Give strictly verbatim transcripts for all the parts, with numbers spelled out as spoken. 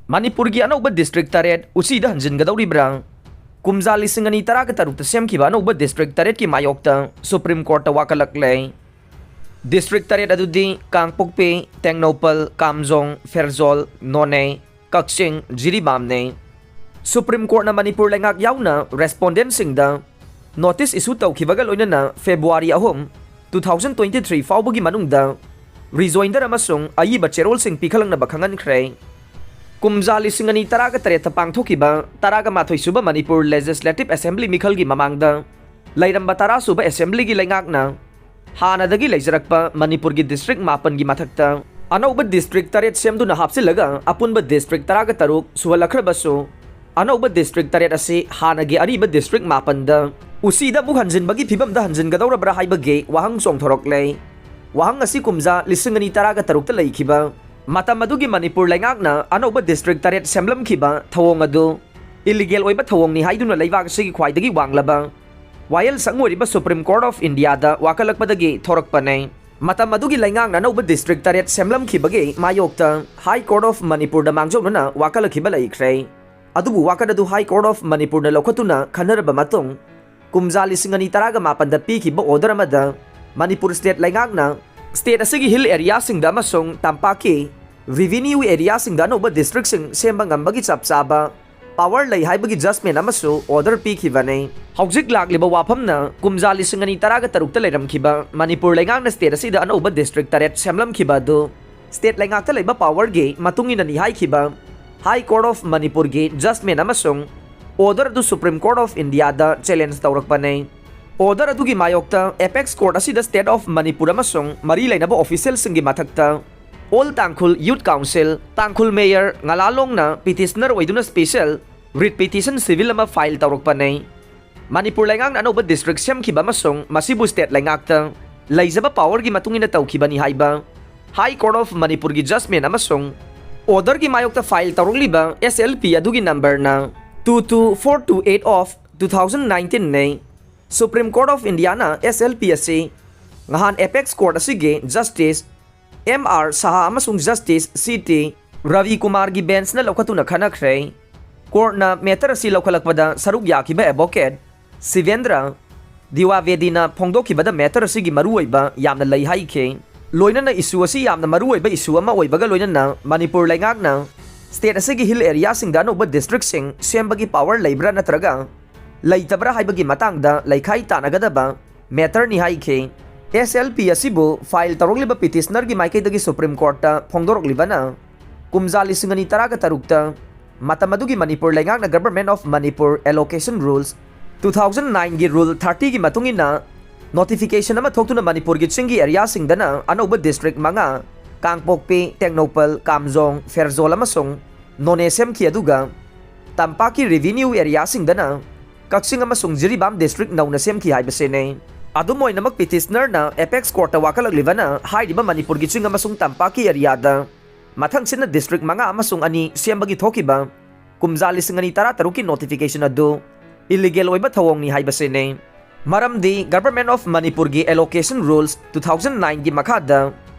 ꯃꯅꯤꯄꯨꯔꯒꯤ ꯑꯅꯧꯕ ꯗꯤꯁꯇ꯭ꯔꯤꯛ ꯇꯔꯦꯠ ꯎꯆꯤꯗ ꯍꯟꯖꯤꯟꯒꯗꯧꯔꯤꯕ꯭ꯔꯥ? ꯀꯨꯝꯖꯥ ꯂꯤꯁꯤꯡ ꯑꯅꯤ ꯇꯔꯥꯒ ꯇꯔꯨꯛꯇ ꯁꯦꯝꯈꯤꯕ ꯑꯅꯧꯕ ꯗꯤꯁꯇ꯭ꯔꯤꯛ ꯇꯔꯦꯠꯀꯤ ꯃꯥꯌꯣꯛꯇ ꯁꯨꯄ꯭ꯔꯤꯝ ꯀꯣꯔꯠꯇ ꯋꯥꯀꯠꯂꯛꯂꯦ꯫ ꯗꯤꯁꯇ꯭ꯔꯤꯛ ꯇꯔꯦꯠ ꯑꯗꯨꯗꯤ ꯀꯥꯡꯄꯣꯛꯄꯤ, ꯇꯦꯡꯅꯧꯄꯜ, ꯀꯥꯝꯖꯣꯡ, ꯐꯦꯔꯖꯣꯜ, ꯅꯣꯅꯦ, ꯀꯛꯆꯤꯡ, ꯖꯤꯔꯤꯕꯥꯝꯅꯤ꯫ ꯁꯨꯄ꯭ꯔꯤꯝ ꯀꯣꯔꯠꯅ ꯃꯅꯤꯄꯨꯔ ꯂꯩꯉꯥꯛ ꯌꯥꯎꯅ ꯔꯦꯁꯄꯣꯟꯗꯦꯟꯁꯤꯡꯗ ꯅꯣꯇꯤꯁ ꯏꯁꯨ ꯇꯧꯈꯤꯕꯒ ꯂꯣꯏꯅꯅ ꯐꯦꯕ꯭ꯔꯨꯋꯥꯔꯤ ꯑꯍꯨꯝ, two thousand twenty three ꯐꯥꯎꯕꯒꯤ ꯃꯅꯨꯡꯗ ꯔꯤꯖꯣꯏꯟꯗꯔ ꯑꯃꯁꯨꯡ ꯑꯏꯕ ꯆꯦꯔꯣꯜꯁꯤꯡ ꯄꯤꯈꯠꯂꯛꯅꯕ ꯈꯪꯍꯟꯈ꯭ꯔꯦ꯫ ꯀꯨꯝꯖꯥ ꯂꯤꯁꯤꯡ ꯑꯅꯤ ꯇꯔꯥꯒ ꯇꯔꯦꯠꯇ ꯄꯥꯡꯊꯣꯛꯈꯤꯕ ꯇꯔꯥꯒ ꯃꯥꯊꯣꯏ ꯁꯨꯕ ꯃꯅꯤꯄꯨꯔ ꯂꯦꯖꯤꯁꯂꯦꯇꯤꯚ ꯑꯦꯁꯦꯝꯕ꯭ꯂꯤ ꯃꯤꯈꯜꯒꯤ ꯃꯃꯥꯡꯗ ꯂꯩꯔꯝꯕ ꯇꯔꯥ ꯁꯨꯕ ꯑꯦꯁꯦꯝꯕ꯭ꯂꯤꯒꯤ ꯂꯩꯉꯥꯛꯅ ꯍꯥꯟꯅꯗꯒꯤ ꯂꯩꯖꯔꯛꯄ ꯃꯅꯤꯄꯨꯔꯒꯤ ꯗꯤꯁꯇ꯭ꯔꯤꯛ ꯃꯥꯄꯟꯒꯤ ꯃꯊꯛꯇ ꯑꯅꯧꯕ ꯗꯤꯁꯇ꯭ꯔꯤꯛ ꯇꯔꯦꯠ ꯁꯦꯝꯗꯨꯅ ꯍꯥꯞꯆꯤꯜꯂꯒ ꯑꯄꯨꯟꯕ ꯗꯤꯁꯇ꯭ꯔꯤꯛ ꯇꯔꯥꯒ ꯇꯔꯨꯛ ꯁꯨꯍꯜꯂꯛꯈ꯭ꯔꯕꯁꯨ, ꯑꯅꯧꯕ ꯗꯤꯁꯇ꯭ꯔꯤꯛ ꯇꯔꯦꯠ ꯑꯁꯤ ꯍꯥꯟꯅꯒꯤ ꯑꯔꯤꯕ ꯗꯤꯁꯇ꯭ꯔꯤꯛ ꯃꯥꯄꯟꯗ ꯎꯆꯤꯗ ꯑꯃꯨꯛ ꯍꯟꯖꯤꯟꯕꯒꯤ ꯐꯤꯕꯝꯗ ꯍꯟꯖꯤꯟꯒꯗꯧꯔꯕ꯭ꯔꯥ ꯍꯥꯏꯕꯒꯤ ꯋꯥꯍꯪ ꯆꯣꯡꯊꯣꯔꯛꯂꯦ꯫ ꯋꯥꯍꯪ ꯑꯁꯤ ꯀꯨꯝꯖꯥ ꯂꯤꯁꯤꯡ ꯑꯅꯤ ꯇꯔꯥꯒ ꯇꯔꯨꯛꯇ ꯂꯩꯈꯤꯕ ꯃꯇꯝ ꯑꯗꯨꯒꯤ ꯃꯅꯤꯄꯨꯔ ꯂꯩꯉꯥꯛꯅ ꯑꯅꯧꯕ ꯗꯤꯁꯇ꯭ꯔꯤꯛ ꯇꯔꯦꯠ ꯁꯦꯝꯂꯝꯈꯤꯕ ꯊꯧꯑꯣꯡ ꯑꯗꯨ ꯏꯂꯤꯒꯦꯜ ꯑꯣꯏꯕ ꯊꯧꯑꯣꯡꯅꯤ ꯍꯥꯏꯗꯨꯅ ꯂꯩꯕꯥꯛ ꯑꯁꯤꯒꯤ ꯈ꯭ꯋꯥꯏꯗꯒꯤ ꯋꯥꯡꯂꯕ ꯋꯥꯌꯦꯜꯁꯪ ꯑꯣꯏꯔꯤꯕ ꯁꯨꯄ꯭ꯔꯤꯝ ꯀꯣꯔꯠ ꯑꯣꯐ ꯏꯟꯗꯤꯌꯥꯗ ꯋꯥꯀꯠꯂꯛꯄꯗꯒꯤ ꯊꯣꯔꯛꯄꯅꯦ꯫ ꯃꯇꯝ ꯑꯗꯨꯒꯤ ꯂꯩꯉꯥꯛꯅ ꯑꯅꯧꯕ ꯗꯤꯁꯇ꯭ꯔꯤꯛ ꯇꯔꯦꯠ ꯁꯦꯝꯂꯝꯈꯤꯕꯒꯤ ꯃꯥꯌꯣꯛꯇ ꯍꯥꯏ ꯀꯣꯔꯠ ꯑꯣꯐ ꯃꯅꯤꯄꯨꯔꯗ ꯃꯥꯡꯖꯧꯅꯅ ꯋꯥꯀꯠꯂꯛꯈꯤꯕ ꯂꯩꯈ꯭ꯔꯦ꯫ ꯑꯗꯨꯕꯨ ꯋꯥꯀꯠ ꯑꯗꯨ ꯍꯥꯏ ꯀꯣꯔꯠ ꯑꯣꯐ ꯃꯅꯤꯄꯨꯔꯅ ꯂꯧꯈꯠꯇꯨꯅ ꯈꯟꯅꯔꯕ ꯃꯇꯨꯡ, ꯀꯨꯝꯖꯥ ꯂꯤꯁꯤꯡ ꯑꯅꯤ ꯇꯔꯥꯒ ꯃꯥꯄꯟꯗ ꯄꯤꯈꯤꯕ ꯑꯣꯔꯗꯔ ꯑꯃꯗ ꯃꯅꯤꯄꯨꯔ ꯁ꯭ꯇꯦꯠ ꯂꯩꯉꯥꯛꯅ ꯁ꯭ꯇꯦꯠ ꯑꯁꯤꯒꯤ ꯍꯤꯜ ꯑꯦꯔꯤꯌꯥꯁꯤꯡꯗ ꯑꯃꯁꯨꯡ ꯇꯝꯄꯥꯛꯀꯤ ꯔꯤꯚꯤꯅ꯭ꯌꯨ ꯑꯦꯔꯤꯌꯥꯁꯤꯡꯗ ꯑꯅꯧꯕ ꯗꯤꯁꯇ꯭ꯔꯤꯛꯁꯤꯡ ꯁꯦꯝꯕ ꯉꯝꯕꯒꯤ ꯆꯞ ꯆꯥꯕ ꯄꯥꯋꯔ ꯂꯩ ꯍꯥꯏꯕꯒꯤ ꯖꯁꯃꯦꯟ ꯑꯃꯁꯨ ꯑꯣꯔꯗꯔ ꯄꯤꯈꯤꯕꯅꯤ꯫ ꯍꯧꯖꯤꯛ ꯂꯥꯛꯂꯤꯕ ꯋꯥꯐꯝꯅ ꯀꯨꯝꯖꯥ ꯂꯤꯁꯤꯡ ꯑꯅꯤ ꯇꯔꯥꯒ ꯇꯔꯨꯛꯇ ꯂꯩꯔꯝꯈꯤꯕ ꯃꯅꯤꯄꯨꯔ ꯂꯩꯉꯥꯛꯅ ꯁ꯭ꯇꯦꯠ ꯑꯁꯤꯗ ꯑꯅꯧꯕ ꯗꯤꯁꯇ꯭ꯔꯤꯛ ꯇꯔꯦꯠ ꯁꯦꯝꯂꯝꯈꯤꯕ ꯑꯗꯨ ꯁ꯭ꯇꯦꯠ ꯂꯩꯉꯥꯛꯇ ꯂꯩꯕ ꯄꯥꯋꯔꯒꯤ ꯃꯇꯨꯡ ꯏꯟꯅꯅꯤ ꯍꯥꯏꯈꯤꯕ ꯍꯥꯏ ꯀꯣꯔꯠ ꯑꯣꯐ ꯃꯅꯤꯄꯨꯔꯒꯤ ꯖꯁꯃꯦꯟ ꯑꯃꯁꯨꯡ ꯑꯣꯔꯗꯔ ꯑꯗꯨ ꯁꯨꯄ꯭ꯔꯤꯝ ꯀꯣꯔꯠ ꯑꯣꯐ ꯏꯟꯗꯤꯌꯥꯗ ꯆꯦꯂꯦꯟꯖ ꯇꯧꯔꯛꯄꯅꯤ꯫ ꯑꯣꯔꯗꯔ ꯑꯗꯨꯒꯤ ꯃꯥꯌꯣꯛꯇ ꯑꯦꯄꯦꯛꯁ ꯀꯣꯔꯠ ꯑꯁꯤꯗ ꯁ꯭ꯇꯦꯠ ꯑꯣꯐ ꯃꯅꯤꯄꯨꯔ ꯑꯃꯁꯨꯡ ꯃꯔꯤ ꯂꯩꯅꯕ ꯑꯣꯐꯤꯁꯤꯌꯦꯜꯁꯤꯡꯒꯤ ꯃꯊꯛꯇ ꯑꯣꯜ ꯇꯥꯡꯈꯨꯜ ꯌꯨꯠ ꯀꯥꯎꯟꯁꯤꯜ, ꯇꯥꯡꯈꯨꯜ ꯃꯦꯌꯔ ꯉꯂꯥꯂꯣꯡꯅ ꯄꯤꯇꯤꯁꯅꯔ ꯑꯣꯏꯗꯨꯅ ꯁ꯭ꯄꯦꯁꯦꯜ ꯔꯤꯠ ꯄꯤꯇꯤꯁꯟ ꯁꯤꯚꯤꯜ ꯑꯃ ꯐꯥꯏꯜ ꯇꯧꯔꯛꯄꯅꯤ꯫ ꯃꯅꯤꯄꯨꯔ ꯂꯩꯉꯥꯛꯅ ꯑꯅꯧꯕ ꯗꯤꯁꯇ꯭ꯔꯤꯛ ꯁꯦꯝꯈꯤꯕ ꯑꯃꯁꯨꯡ ꯃꯁꯤꯕꯨ ꯁ꯭ꯇꯦꯠ ꯂꯩꯉꯥꯛꯇ ꯂꯩꯖꯕ ꯄꯥꯋꯔꯒꯤ ꯃꯇꯨꯡ ꯏꯟꯅ ꯇꯧꯈꯤꯕꯅꯤ ꯍꯥꯏꯕ ꯍꯥꯏ ꯀꯣꯔꯠ ꯑꯣꯐ ꯃꯅꯤꯄꯨꯔꯒꯤ ꯖꯁꯃꯦꯟ ꯑꯃꯁꯨꯡ ꯑꯣꯔꯗꯔꯒꯤ ꯃꯥꯌꯣꯛꯇ ꯐꯥꯏꯜ ꯇꯧꯔꯛꯂꯤꯕ ꯑꯦꯁ ꯑꯦꯜ ꯄꯤ ꯑꯗꯨꯒꯤ ꯅꯝꯕꯔꯅ two two four two eight of two thousand nineteenꯅꯤ꯫ ꯁꯨꯄ꯭ꯔꯤꯝ ꯀꯣꯔꯠ ꯑꯣꯐ ꯏꯟꯗꯤꯌꯥꯅ ꯑꯦꯁ ꯑꯦꯜ ꯄꯤ ꯑꯁꯤ ꯉꯍꯥꯟ ꯑꯦꯄꯦꯛꯁ ꯀꯣꯔꯠ ꯑꯁꯤꯒꯤ ꯖꯁꯇꯤꯁ ꯑꯦꯝ ꯑꯥꯔ ꯁꯍꯥ ꯑꯃꯁꯨꯡ ꯖꯁꯇꯤꯁ ꯁꯤ ꯇꯤ ꯔꯕꯤ ꯀꯨꯃꯥꯔꯒꯤ ꯕꯦꯟꯁꯅ ꯂꯧꯈꯠꯇꯨꯅ ꯈꯟꯅꯈ꯭ꯔꯦ꯫ ꯀꯣꯔꯠꯅ ꯃꯦꯇꯔ ꯑꯁꯤ ꯂꯧꯈꯠꯂꯛꯄꯗ ꯁꯔꯨꯛ ꯌꯥꯈꯤꯕ ꯑꯦꯗꯚꯣꯀꯦꯠ ꯁꯤꯕꯦꯟꯗ꯭ꯔ ꯗꯤꯋꯥꯕꯦꯗꯤꯅ ꯐꯣꯡꯗꯣꯛꯈꯤꯕꯗ ꯃꯦꯇꯔ ꯑꯁꯤꯒꯤ ꯃꯔꯨꯑꯣꯏꯕ ꯌꯥꯝꯅ ꯂꯩ ꯍꯥꯏꯈꯤ꯫ ꯂꯣꯏꯅꯅ ꯏꯁꯨ ꯑꯁꯤ ꯌꯥꯝꯅ ꯃꯔꯨꯑꯣꯏꯕ ꯏꯁꯨ ꯑꯃ ꯑꯣꯏꯕꯒ ꯂꯣꯏꯅꯅ ꯃꯅꯤꯄꯨꯔ ꯂꯩꯉꯥꯛꯅ ꯁ꯭ꯇꯦꯠ ꯑꯁꯤꯒꯤ ꯍꯤꯜ ꯑꯦꯔꯤꯌꯥꯁꯤꯡꯗ ꯑꯅꯧꯕ ꯗꯤꯁꯇ꯭ꯔꯤꯛꯁꯤꯡ ꯁꯦꯝꯕꯒꯤ ꯄꯥꯋꯔ ꯂꯩꯕ꯭ꯔꯥ ꯅꯠꯇ꯭ꯔꯒ ꯂꯩꯇꯕ꯭ꯔꯥ ꯍꯥꯏꯕꯒꯤ ꯃꯇꯥꯡꯗ ꯂꯩꯈꯥꯏ ꯇꯥꯟꯅꯒꯗꯕ ꯃꯦꯇꯔꯅꯤ ꯍꯥꯏꯈꯤ꯫ ꯑꯦꯁ ꯑꯦꯜ ꯄꯤ ꯑꯁꯤꯕꯨ ꯐꯥꯏꯜ ꯇꯧꯔꯛꯂꯤꯕ ꯄꯤꯇꯤꯁꯅꯔꯒꯤ ꯃꯥꯏꯀꯩꯗꯒꯤ ꯁꯨꯄ꯭ꯔꯤꯝ ꯀꯣꯔꯠꯇ ꯐꯣꯡꯗꯣꯔꯛꯂꯤꯕꯅ ꯀꯨꯝꯖꯥ ꯂꯤꯁꯤꯡ ꯑꯅꯤ ꯇꯔꯥꯒ ꯇꯔꯨꯛꯇ ꯃꯇꯝ ꯑꯗꯨꯒꯤ ꯃꯅꯤꯄꯨꯔ ꯂꯩꯉꯥꯛꯅ Government of Manipur Allocation Rules two thousand nineꯒꯤ Rule thirtyꯒꯤ ꯃꯇꯨꯡ ꯏꯟꯅ ꯅꯣꯇꯤꯐꯤꯀꯦꯁꯟ ꯑꯃ ꯊꯣꯛꯇꯨꯅ ꯃꯅꯤꯄꯨꯔꯒꯤ ꯆꯤꯡꯒꯤ ꯑꯦꯔꯤꯌꯥꯁꯤꯡꯗꯅ ꯑꯅꯧꯕ ꯗꯤꯁꯇ꯭ꯔꯤꯛ ꯃꯉꯥ, ꯀꯥꯡꯄꯣꯛꯄꯤ, ꯇꯦꯡꯅꯧꯄꯜ, ꯀꯥꯝꯖꯣꯡ, ꯐꯦꯔꯖꯣꯜ ꯑꯃꯁꯨꯡ ꯅꯣꯅꯦ ꯁꯦꯝꯈꯤ, ꯑꯗꯨꯒ ꯇꯝꯄꯥꯛꯀꯤ ꯔꯦꯚꯤꯅ꯭ꯌꯨ ꯑꯦꯔꯤꯌꯥꯁꯤꯡꯗꯅ ꯀꯛꯆꯤꯡ ꯑꯃꯁꯨꯡ ꯖꯤꯔꯤꯕꯥꯝ ꯗꯤꯁꯇ꯭ꯔꯤꯛ ꯅꯧꯅ ꯁꯦꯝꯈꯤ ꯍꯥꯏꯕꯁꯤꯅꯤ꯫ ꯑꯗꯨꯝ ꯑꯣꯏꯅꯃꯛ, ꯄꯤꯇꯤꯁꯅꯔꯅ ꯑꯦꯄꯦꯛꯁ ꯀꯣꯔꯠꯇ ꯋꯥꯀꯠꯂꯛꯂꯤꯕꯅ ꯍꯥꯏꯔꯤꯕ ꯃꯅꯤꯄꯨꯔꯒꯤ ꯆꯤꯡ ꯑꯃꯁꯨꯡ ꯇꯝꯄꯥꯛꯀꯤ ꯑꯦꯔꯤꯌꯥꯗ ꯃꯊꯪꯁꯤꯠꯅ ꯗꯤꯁꯇ꯭ꯔꯤꯛ ꯃꯉꯥ ꯑꯃꯁꯨꯡ ꯑꯅꯤ ꯁꯦꯝꯕꯒꯤ ꯊꯣꯛꯈꯤꯕ ꯀꯨꯝꯖꯥ ꯂꯤꯁꯤꯡ ꯑꯅꯤ ꯇꯔꯥ ꯇꯔꯨꯛꯀꯤ ꯅꯣꯇꯤꯐꯤꯀꯦꯁꯟ ꯑꯗꯨ ꯏꯂꯤꯒꯦꯜ ꯑꯣꯏꯕ ꯊꯧꯑꯣꯡꯅꯤ ꯍꯥꯏꯕꯁꯤꯅꯤ꯫ ꯃꯔꯝꯗꯤ Government of Manipurꯒꯤ Allocation Rules two thousand nineꯒꯤ ꯃꯈꯥꯗ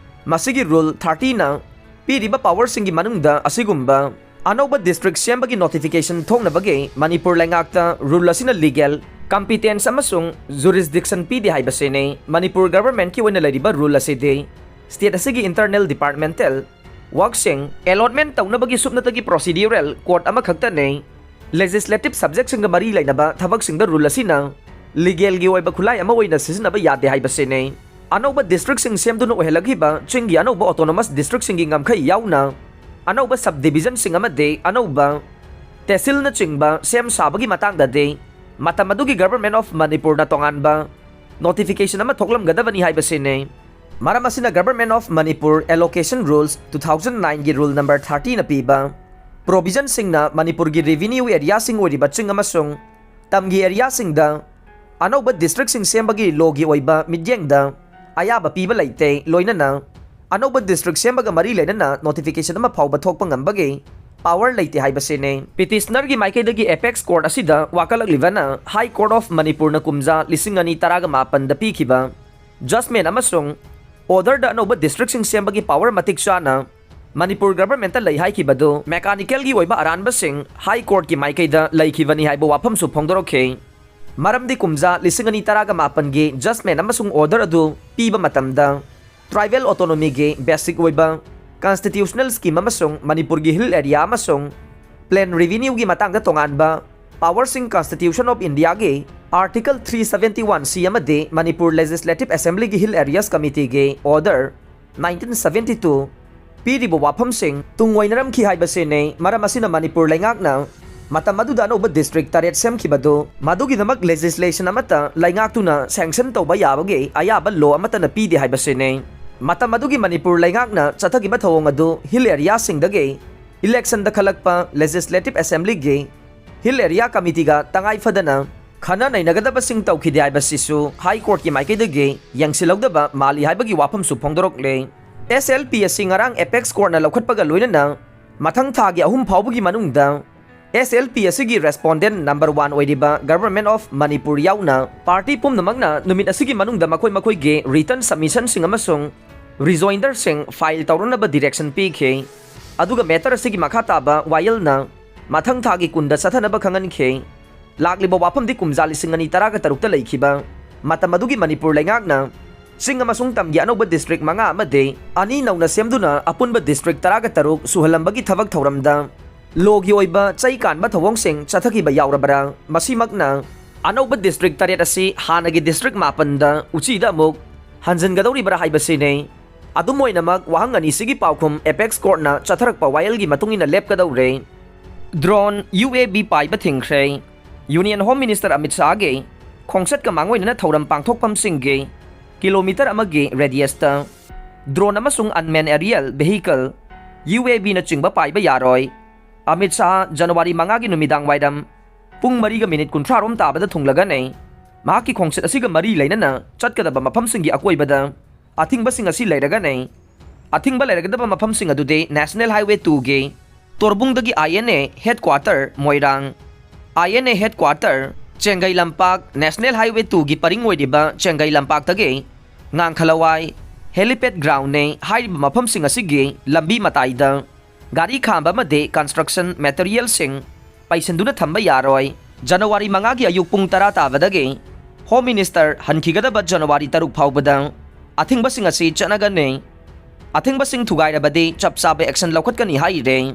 ꯃꯁꯤꯒꯤ Rule thirtyꯅ ꯄꯤꯔꯤꯕ ꯄꯥꯋꯔꯁꯤꯡꯒꯤ ꯃꯅꯨꯡꯗ ꯑꯁꯤꯒꯨꯝꯕ ꯑꯅꯧꯕ ꯗꯤꯁꯇ꯭ꯔꯤꯛ ꯁꯦꯝꯕꯒꯤ ꯅꯣꯇꯤꯐꯤꯀꯦꯁꯟ ꯊꯣꯛꯅꯕꯒꯤ ꯃꯅꯤꯄꯨꯔ ꯂꯩꯉꯥꯛꯇ ꯔꯨꯜ ꯑꯁꯤꯅ ꯂꯤꯒꯦꯜ ꯀꯝꯄꯤꯇꯦꯟꯁ ꯑꯃꯁꯨꯡ ꯖꯨꯔꯤꯁꯗꯤꯛꯁꯟ ꯄꯤꯗꯦ ꯍꯥꯏꯕꯁꯤꯅꯤ꯫ ꯃꯅꯤꯄꯨꯔ ꯒꯚꯔꯟꯃꯦꯟꯠꯀꯤ ꯑꯣꯏꯅ ꯂꯩꯔꯤꯕ ꯔꯨꯜ ꯑꯁꯤꯗꯤ ꯁ꯭ꯇꯦꯠ ꯑꯁꯤꯒꯤ ꯏꯟꯇꯔꯅꯦꯜ ꯗꯤꯄꯥꯔꯠꯃꯦꯟꯇꯦꯜ ꯋꯥꯔꯛꯁꯤꯡ, ꯑꯦꯂꯣꯠꯃꯦꯟꯠ ꯇꯧꯅꯕꯒꯤ ꯁꯨꯞꯅꯇꯒꯤ ꯄ꯭ꯔꯣꯁꯤꯗ꯭ꯌꯨꯔꯦꯜ ꯀꯣꯗ ꯑꯃꯈꯛꯇꯅꯤ꯫ ꯂꯦꯖꯤꯁꯂꯦꯇꯤꯚ ꯁꯕꯖꯦꯛꯁꯤꯡꯒ ꯃꯔꯤ ꯂꯩꯅꯕ ꯊꯕꯛꯁꯤꯡꯗ ꯔꯨꯜ ꯑꯁꯤꯅ ꯂꯤꯒꯦꯜꯒꯤ ꯑꯣꯏꯕ ꯈꯨꯠꯂꯥꯏ ꯑꯃ ꯑꯣꯏꯅ ꯁꯤꯖꯤꯟꯅꯕ ꯌꯥꯗꯦ ꯍꯥꯏꯕꯁꯤꯅꯤ꯫ ꯑꯅꯧꯕ ꯗꯤꯁꯇ꯭ꯔꯤꯛꯁꯤꯡ ꯁꯦꯝꯗꯨꯅ ꯑꯣꯏꯍꯜꯂꯛꯈꯤꯕ ꯆꯤꯡꯒꯤ ꯑꯅꯧꯕ ꯑꯣꯇꯣꯅꯣꯃꯁ ꯗꯤꯁꯇ꯭ꯔꯤꯛꯁꯤꯡꯒꯤ ꯉꯝꯈꯩ ꯌꯥꯎꯅ ꯑꯅꯧꯕ ꯁꯕ ꯗꯤꯕꯤꯖꯟꯁꯤꯡ ꯑꯃꯗꯤ ꯑꯅꯧꯕ ꯇꯦꯁꯤꯜꯅꯆꯤꯡꯕ ꯁꯦꯝ ꯁꯥꯕꯒꯤ ꯃꯇꯥꯡꯗꯗꯤ ꯃꯇꯝ ꯑꯗꯨꯒꯤ Government of Manipurꯅ ꯇꯣꯉꯥꯟꯕ ꯅꯣꯇꯤꯐꯤꯀꯦꯁꯟ ꯑꯃ ꯊꯣꯛꯂꯝꯒꯗꯕꯅꯤ ꯍꯥꯏꯕꯁꯤꯅꯤ꯫ ꯃꯔꯝ ꯑꯁꯤꯅ Government of Manipur Allocation Rules two thousand nineꯒꯤ Rule number thirtyꯅ ꯄꯤꯕ ꯄ꯭ꯔꯣꯚꯤꯖꯟꯁꯤꯡꯅ ꯃꯅꯤꯄꯨꯔꯒꯤ ꯔꯦꯚꯤꯅ꯭ꯌꯨ ꯑꯦꯔꯤꯌꯥꯁꯤꯡ ꯑꯣꯏꯔꯤꯕ ꯆꯤꯡ ꯑꯃꯁꯨꯡ ꯇꯝꯒꯤ ꯑꯦꯔꯤꯌꯥꯁꯤꯡꯗ ꯑꯅꯧꯕ ꯗꯤꯁꯇ꯭ꯔꯤꯛꯁꯤꯡ ꯁꯦꯝꯕꯒꯤ ꯂꯣꯒꯤ ꯑꯣꯏꯕ ꯃꯤꯠꯌꯦꯡꯗ ꯑꯌꯥꯕ ꯄꯤꯕ ꯂꯩꯇꯦ, ꯂꯣꯏꯅꯅ ꯑꯅꯧꯕ ꯗꯤꯁꯇ꯭ꯔꯤꯛ ꯁꯦꯝꯕꯒ ꯃꯔꯤ ꯂꯩꯅꯅ ꯅꯣꯇꯤꯐꯤꯀꯦꯁꯟ ꯑꯃ ꯐꯥꯎꯕ ꯊꯣꯛꯄ ꯉꯝꯕꯒꯤ ꯄꯥꯋꯔ ꯂꯩꯇꯦ ꯍꯥꯏꯕꯁꯤꯅꯤ꯫ ꯄꯤꯇꯤꯁꯅꯔꯒꯤ ꯃꯥꯏꯀꯩꯗꯒꯤ ꯑꯦꯄꯦꯛꯁ ꯀꯣꯔꯠ ꯑꯁꯤꯗ ꯋꯥꯀꯠꯂꯛꯂꯤꯕꯅ High Court of Manipurꯅ ꯀꯨꯝꯖꯥ ꯂꯤꯁꯤꯡ ꯑꯅꯤ ꯇꯔꯥꯒ ꯃꯥꯄꯟꯗ ꯄꯤꯈꯤꯕ ꯖꯖꯃꯦꯟꯠ ꯑꯃꯁꯨꯡ ꯑꯣꯔꯗꯔꯗ ꯑꯅꯧꯕ ꯗꯤꯁꯇ꯭ꯔꯤꯛꯁꯤꯡ ꯁꯦꯝꯕꯒꯤ ꯄꯥꯋꯔ ꯃꯇꯤꯛ ꯆꯥꯅ ꯃꯅꯤꯄꯨꯔ ꯒꯚꯔꯟꯃꯦꯟꯠꯇ ꯂꯩ ꯍꯥꯏꯈꯤꯕꯗꯨ ꯃꯦꯀꯥꯅꯤꯀꯦꯜꯒꯤ ꯑꯣꯏꯕ ꯑꯔꯥꯟꯕꯁꯤꯡ ꯍꯥꯏ ꯀꯣꯔꯠꯀꯤ ꯃꯥꯏꯀꯩꯗ ꯂꯩꯈꯤꯕꯅꯤ ꯍꯥꯏꯕ ꯋꯥꯐꯝꯁꯨ ꯐꯣꯡꯗꯣꯔꯛꯈꯤ꯫ ꯃꯔꯝꯗꯤ ꯀꯨꯝꯖꯥ ꯂꯤꯁꯤꯡ ꯑꯅꯤ ꯇꯔꯥꯒ ꯃꯥꯄꯟꯒꯤ ꯖꯖꯃꯦꯟꯠ ꯑꯃꯁꯨꯡ ꯑꯣꯔꯗꯔ ꯑꯗꯨ ꯄꯤꯕ ꯃꯇꯝꯗ ꯇ꯭ꯔꯥꯏꯕꯦꯜ ꯑꯣꯇꯣꯅꯣꯃꯤꯒꯤ ꯕꯦꯁꯤꯛ ꯑꯣꯏꯕ ꯀꯟꯁꯇꯤꯇ꯭ꯌꯨꯁꯅꯦꯜ ꯁ꯭ꯀꯤꯝ ꯑꯃꯁꯨꯡ ꯃꯅꯤꯄꯨꯔꯒꯤ ꯍꯤꯜ ꯑꯦꯔꯤꯌꯥ ꯑꯃꯁꯨꯡ ꯄ꯭ꯂꯦꯟ ꯔꯦꯚꯤꯅ꯭ꯌꯨꯒꯤ ꯃꯇꯥꯡꯗ ꯇꯣꯉꯥꯟꯕ ꯄꯥꯋꯔꯁꯤꯡ ꯀꯟꯁꯇꯤꯇ꯭ꯌꯨꯁꯟ ꯑꯣꯐ ꯏꯟꯗꯤꯌꯥꯒꯤ article three seventy one C ꯑꯃꯗꯤ ꯃꯅꯤꯄꯨꯔ ꯂꯦꯖꯤꯁꯂꯦꯇꯤꯚ ꯑꯦꯁꯦꯝꯕ꯭ꯂꯤꯒꯤ ꯍꯤꯜ ꯑꯦꯔꯤꯌꯥꯁ ꯀꯃꯤꯇꯤꯒꯤ ꯑꯣꯔꯗꯔ ꯅꯥꯏꯟꯇꯤꯟ ꯁꯚꯦꯟꯇꯤ ꯇꯨ ꯄꯤꯔꯤꯕ ꯋꯥꯐꯝꯁꯤꯡ ꯇꯨꯡ ꯑꯣꯏꯅꯔꯝꯈꯤ ꯍꯥꯏꯕꯁꯤꯅꯤ꯫ ꯃꯔꯝ ꯑꯁꯤꯅ ꯃꯅꯤꯄꯨꯔ ꯂꯩꯉꯥꯛꯅ ꯃꯇꯝ ꯑꯗꯨꯗ ꯑꯅꯧꯕ ꯗꯤꯁꯇ꯭ꯔꯤꯛ ꯇꯔꯦꯠ ꯁꯦꯝꯈꯤꯕꯗꯨ ꯃꯗꯨꯒꯤꯗꯃꯛ ꯂꯦꯖꯤꯁꯂꯦꯁꯟ ꯑꯃꯠꯇ ꯂꯩꯉꯥꯛꯇꯨꯅ ꯁꯦꯡꯁꯟ ꯇꯧꯕ ꯌꯥꯕꯒꯤ ꯑꯌꯥꯕ ꯂꯣ ꯑꯃꯠꯇꯅ ꯄꯤꯗꯦ ꯍꯥꯏꯕꯁꯤꯅꯤ꯫ ꯃꯇꯝ ꯑꯗꯨꯒꯤ ꯃꯅꯤꯄꯨꯔ ꯂꯩꯉꯥꯛꯅ ꯆꯠꯊꯈꯤꯕ ꯊꯧꯑꯣꯡ ꯑꯗꯨ ꯍꯤꯜ ꯑꯦꯔꯤꯌꯥꯁꯤꯡꯗꯒꯤ ꯏꯂꯦꯛꯁꯟꯗ ꯈꯜꯂꯛꯄ ꯂꯦꯖꯤꯁꯂꯦꯇꯤꯚ ꯑꯦꯁꯦꯝꯕ꯭ꯂꯤꯒꯤ ꯍꯤꯜ ꯑꯦꯔꯤꯌꯥ ꯀꯃꯤꯇꯤꯒ ꯇꯉꯥꯏ ꯐꯗꯅ ꯈꯟꯅ ꯅꯩꯅꯒꯗꯕꯁꯤꯡ ꯇꯧꯈꯤꯗꯦ ꯍꯥꯏꯕꯁꯤꯁꯨ ꯍꯥꯏ ꯀꯣꯔꯠꯀꯤ ꯃꯥꯏꯀꯩꯗꯒꯤ ꯌꯦꯡꯁꯤꯜꯍꯧꯗꯕ ꯃꯥꯜꯂꯤ ꯍꯥꯏꯕꯒꯤ ꯋꯥꯐꯝꯁꯨ ꯐꯣꯡꯗꯣꯔꯛꯂꯦ꯫ ꯑꯦꯁ ꯑꯦꯜ ꯄꯤ ꯑꯁꯤ ꯉꯔꯥꯡ ꯑꯦꯄꯦꯛꯁ ꯀꯣꯔꯠꯅ ꯂꯧꯈꯠꯄꯒ ꯂꯣꯏꯅꯅ ꯃꯊꯪ ꯊꯥꯒꯤ ꯑꯍꯨꯝ ꯐꯥꯎꯕꯒꯤ ꯃꯅꯨꯡꯗ ꯑꯦꯁ ꯑꯦꯜ ꯄꯤ ꯑꯁꯤꯒꯤ ꯔꯦꯁꯄꯣꯟꯗꯦꯟꯠ ꯅꯝꯕꯔ ꯋꯥꯟ ꯑꯣꯏꯔꯤꯕ ꯒꯚꯔꯟꯃꯦꯟꯠ ꯑꯣꯐ ꯃꯅꯤꯄꯨꯔ ꯌꯥꯎꯅ ꯄꯥꯔꯇꯤ ꯄꯨꯝꯅꯃꯛꯅ ꯅꯨꯃꯤꯠ ꯑꯁꯤꯒꯤ ꯃꯅꯨꯡꯗ ꯃꯈꯣꯏ ꯃꯈꯣꯏꯒꯤ ꯔꯤꯇꯟ ꯁꯕꯃꯤꯁꯟꯁꯤꯡ ꯑꯃꯁꯨꯡ ꯔꯤꯖꯣꯏꯟꯗꯔꯁꯤꯡ ꯐꯥꯏꯜ ꯇꯧꯔꯅꯕ ꯗꯤꯔꯦꯛꯁꯟ ꯄꯤꯈꯤ꯫ ꯑꯗꯨꯒ ꯃꯦꯇꯔ ꯑꯁꯤꯒꯤ ꯃꯈꯥ ꯇꯥꯕ ꯋꯥꯌꯦꯜꯅ ꯃꯊꯪ ꯊꯥꯒꯤ ꯀꯨꯟꯗ ꯆꯠꯊꯅꯕ ꯈꯪꯍꯟꯈꯤ꯫ ꯂꯥꯛꯂꯤꯕ ꯋꯥꯐꯝꯗꯤ ꯀꯨꯝꯖꯥ ꯂꯤꯁꯤꯡ ꯑꯅꯤ ꯇꯔꯥꯒ ꯇꯔꯨꯛꯇ ꯂꯩꯈꯤꯕ ꯃꯇꯝ ꯑꯗꯨꯒꯤ ꯃꯅꯤꯄꯨꯔ ꯂꯩꯉꯥꯛꯅ ꯆꯤꯡ ꯑꯃꯁꯨꯡ ꯇꯝꯒꯤ ꯑꯅꯧꯕ ꯗꯤꯁꯇ꯭ꯔꯤꯛ ꯃꯉꯥ ꯑꯃꯗꯤ ꯑꯅꯤ ꯅꯧꯅ ꯁꯦꯝꯗꯨꯅ ꯑꯄꯨꯟꯕ ꯗꯤꯁꯇ꯭ꯔꯤꯛ ꯇꯔꯥꯒ ꯇꯔꯨꯛ ꯁꯨꯍꯜꯂꯝꯕꯒꯤ ꯊꯕꯛ ꯊꯧꯔꯝꯗ ꯂꯣꯒꯤ ꯑꯣꯏꯕ ꯆꯩ ꯀꯥꯟꯕ ꯊꯧꯑꯣꯡꯁꯤꯡ ꯆꯠꯊꯈꯤꯕ ꯌꯥꯎꯔꯕ꯭ꯔꯥ? ꯃꯁꯤꯃꯛꯅ ꯑꯅꯧꯕ ꯗꯤꯁꯇ꯭ꯔꯤꯛ ꯇꯔꯦꯠ ꯑꯁꯤ ꯍꯥꯟꯅꯒꯤ ꯗꯤꯁꯇ꯭ꯔꯤꯛ ꯃꯥꯄꯟꯗ ꯎꯆꯤꯗ ꯑꯃꯨꯛ ꯍꯟꯖꯤꯟꯒꯗꯧꯔꯤꯕ꯭ꯔꯥ ꯍꯥꯏꯕꯁꯤꯅꯤ꯫ ꯑꯗꯨꯝ ꯑꯣꯏꯅꯃꯛ, ꯋꯥꯍꯪ ꯑꯅꯤꯁꯤꯒꯤ ꯄꯥꯎꯈꯨꯝ ꯑꯦꯄꯦꯛꯁ ꯀꯣꯔꯠꯅ ꯆꯠꯊꯔꯛꯄ ꯋꯥꯌꯦꯜꯒꯤ ꯃꯇꯨꯡ ꯏꯟꯅ ꯂꯦꯞꯀꯗꯧꯔꯦ꯫ ꯗ꯭ꯔꯣꯟ, ꯌꯨ ꯑꯦ ꯚꯤ ꯄꯥꯏꯕ ꯊꯤꯡꯈ꯭ꯔꯦ꯫ ꯌꯨꯅꯤꯌꯟ ꯍꯣꯝ ꯃꯤꯅꯤꯁꯇꯔ ꯑꯃꯤꯠ ꯁꯥꯍꯒꯤ ꯈꯣꯡꯆꯠꯀ ꯃꯥꯡꯑꯣꯏꯅꯅ ꯊꯧꯔꯝ ꯄꯥꯡꯊꯣꯛꯐꯝꯁꯤꯡꯒꯤ ꯀꯤꯂꯣꯃꯤꯇꯔ ꯑꯃꯒꯤ ꯔꯦꯗꯤꯌꯁꯇ ꯗ꯭ꯔꯣꯟ ꯑꯃꯁꯨꯡ ꯑꯟꯃꯦꯟ ꯑꯦꯔꯤꯌꯦꯜ ꯚꯦꯍꯤꯀꯜ, ꯌꯨ ꯑꯦ ꯚꯤꯅꯆꯤꯡꯕ ꯄꯥꯏꯕ ꯌꯥꯔꯣꯏ꯫ ꯑꯃꯤꯠ ꯁꯥꯍ ꯖꯅꯋꯥꯔꯤ ꯃꯉꯥꯒꯤ ꯅꯨꯃꯤꯗꯥꯡ ꯋꯥꯏꯔꯝ ꯄꯨꯡ ꯃꯔꯤꯒ ꯃꯤꯅꯤꯠ ꯀꯨꯟꯊ꯭ꯔꯥ ꯔꯣꯝ ꯇꯥꯕꯗ ꯊꯨꯡꯂꯒꯅꯤ꯫ ꯃꯍꯥꯛꯀꯤ ꯈꯣꯡꯆꯠ ꯑꯁꯤꯒ ꯃꯔꯤ ꯂꯩꯅꯅ ꯆꯠꯀꯗꯕ ꯃꯐꯝꯁꯤꯡꯒꯤ ꯑꯀꯣꯏꯕꯗ ꯑꯊꯤꯡꯕꯁꯤꯡ ꯑꯁꯤ ꯂꯩꯔꯒꯅꯤ꯫ ꯑꯊꯤꯡꯕ ꯂꯩꯔꯒꯗꯕ ꯃꯐꯝꯁꯤꯡ ꯑꯗꯨꯗꯤ ꯅꯦꯁꯅꯦꯜ ꯍꯥꯏꯋꯦ ꯇꯨꯒꯤ ꯇꯣꯔꯕꯨꯡꯗꯒꯤ I N A headquarter Moirang, I N A headquarter Chengei ꯂꯝꯄꯥꯛ, ꯅꯦꯁꯅꯦꯜ ꯍꯥꯏꯋꯦ ꯇꯨꯒꯤ ꯄꯔꯤꯡ ꯑꯣꯏꯔꯤꯕ ꯆꯦꯡꯒꯩ ꯂꯝꯄꯥꯛꯇꯒꯤ ꯉꯥꯡꯈꯂꯋꯥꯏ, helipad groundꯅꯦ꯫ ꯍꯥꯏꯔꯤꯕ ꯃꯐꯝꯁꯤꯡ ꯑꯁꯤꯒꯤ ꯂꯝꯕꯤ ꯃꯇꯥꯏꯗ ꯒꯥꯔꯤ ꯈꯥꯝꯕ ꯑꯃꯗꯤ construction materialꯁꯤꯡ ꯄꯩꯁꯤꯟꯗꯨꯅ ꯊꯝꯕ ꯌꯥꯔꯣꯏ꯫ ꯖꯅꯋꯥꯔꯤ ꯃꯉꯥꯒꯤ ꯑꯌꯨꯛ ꯄꯨꯡ ꯇꯔꯥ ꯇꯥꯕꯗꯒꯤ Home Minister ꯍꯟꯈꯤꯒꯗꯕ ꯖꯅꯋꯥꯔꯤ ꯇꯔꯨꯛ ꯐꯥꯎꯕꯗ ꯑꯊꯤꯡꯕꯁꯤꯡ ꯑꯁꯤ ꯆꯠꯅꯒꯅꯤ꯫ ꯑꯊꯤꯡꯕꯁꯤꯡ ꯊꯨꯒꯥꯏꯔꯕꯗꯤ ꯆꯞ ꯆꯥꯕ action ꯂꯧꯈꯠꯀꯅꯤ ꯍꯥꯏꯔꯦ꯫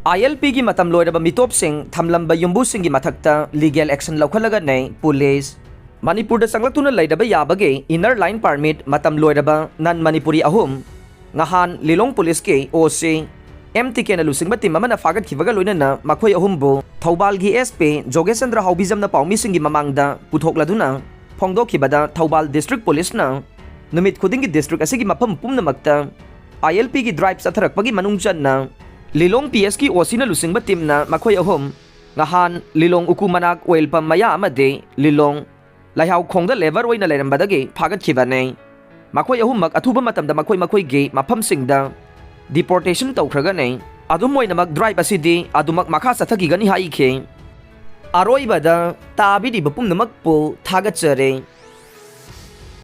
ILPꯒꯤ ꯃꯇꯝ ꯂꯣꯏꯔꯕ ꯃꯤꯇꯣꯞꯁꯤꯡ ꯊꯝꯂꯝꯕ ꯌꯨꯝꯕꯨꯁꯤꯡꯒꯤ ꯃꯊꯛꯇ legal action ꯂꯧꯈꯠꯂꯒꯅꯤ ꯄꯨꯂꯤꯁ꯫ ꯃꯅꯤꯄꯨꯔꯗ ꯆꯪꯂꯛꯇꯨꯅ ꯂꯩꯔꯕ ꯌꯥꯕꯒꯤ inner line permit ꯃꯇꯝ ꯂꯣꯏꯔꯕ non Manipuri ꯑꯍꯨꯝ ꯉꯍꯥꯟ ꯂꯤꯂꯣꯡ ꯄꯨꯂꯤꯁꯀꯤ OC MTKꯅ ꯂꯨꯆꯤꯡꯕ team ꯑꯃꯅ ꯐꯥꯒꯠꯈꯤꯕꯒ ꯂꯣꯏꯅꯅ ꯃꯈꯣꯏ ꯑꯍꯨꯝꯕꯨ ꯊꯧꯕꯥꯜꯒꯤ SP ꯖꯣꯒꯦꯁꯆꯟꯗ꯭ꯔ ꯍꯥꯎꯕꯤꯖꯝꯅ ꯄꯥꯎꯃꯤꯁꯤꯡꯒꯤ ꯃꯃꯥꯡꯗ ꯄꯨꯊꯣꯛꯂꯗꯨꯅ ꯐꯣꯡꯗꯣꯛꯈꯤꯕꯗ, ꯊꯧꯕꯥꯜ district ꯄꯨꯂꯤꯁꯅ ꯅꯨꯃꯤꯠ ꯈꯨꯗꯤꯡꯒꯤ district ꯑꯁꯤꯒꯤ ꯃꯐꯝ ꯄꯨꯝꯅꯃꯛꯇ ILPꯒꯤ drive ꯆꯠꯊꯔꯛꯄꯒꯤ ꯃꯅꯨꯡ ꯆꯟꯅ ꯂꯤꯂꯣꯡ PSꯀꯤ OCꯅ ꯂꯨꯆꯤꯡꯕ teamꯅ ꯃꯈꯣꯏ ꯑꯍꯨꯝ ꯉꯍꯥꯟ ꯂꯤꯂꯣꯡ ꯎꯀꯨ ꯃꯅꯥꯛ oil pump ꯃꯌꯥ ꯑꯃꯗꯤ ꯂꯤꯂꯣꯡ ꯂꯩꯍꯥꯎ ꯈꯣꯡꯗ labour ꯑꯣꯏꯅ ꯂꯩꯔꯝꯕꯗꯒꯤ ꯐꯥꯒꯠꯈꯤꯕꯅꯤ꯫ ꯃꯈꯣꯏ ꯑꯍꯨꯝꯃꯛ ꯑꯊꯨꯕ ꯃꯇꯝꯗ ꯃꯈꯣꯏ ꯃꯈꯣꯏꯒꯤ ꯃꯐꯝꯁꯤꯡꯗ deportation ꯇꯧꯈ꯭ꯔꯒꯅꯤ꯫ ꯑꯗꯨꯝ ꯑꯣꯏꯅꯃꯛ, drive ꯑꯁꯤꯗꯤ ꯑꯗꯨꯃꯛ ꯃꯈꯥ ꯆꯠꯊꯈꯤꯒꯅꯤ ꯍꯥꯏꯈꯤ꯫ ꯑꯔꯣꯏꯕꯗ, ꯇꯥꯕꯤꯔꯤꯕ ꯄꯨꯝꯅꯃꯛꯄꯨ ꯊꯥꯒꯠꯆꯔꯤ꯫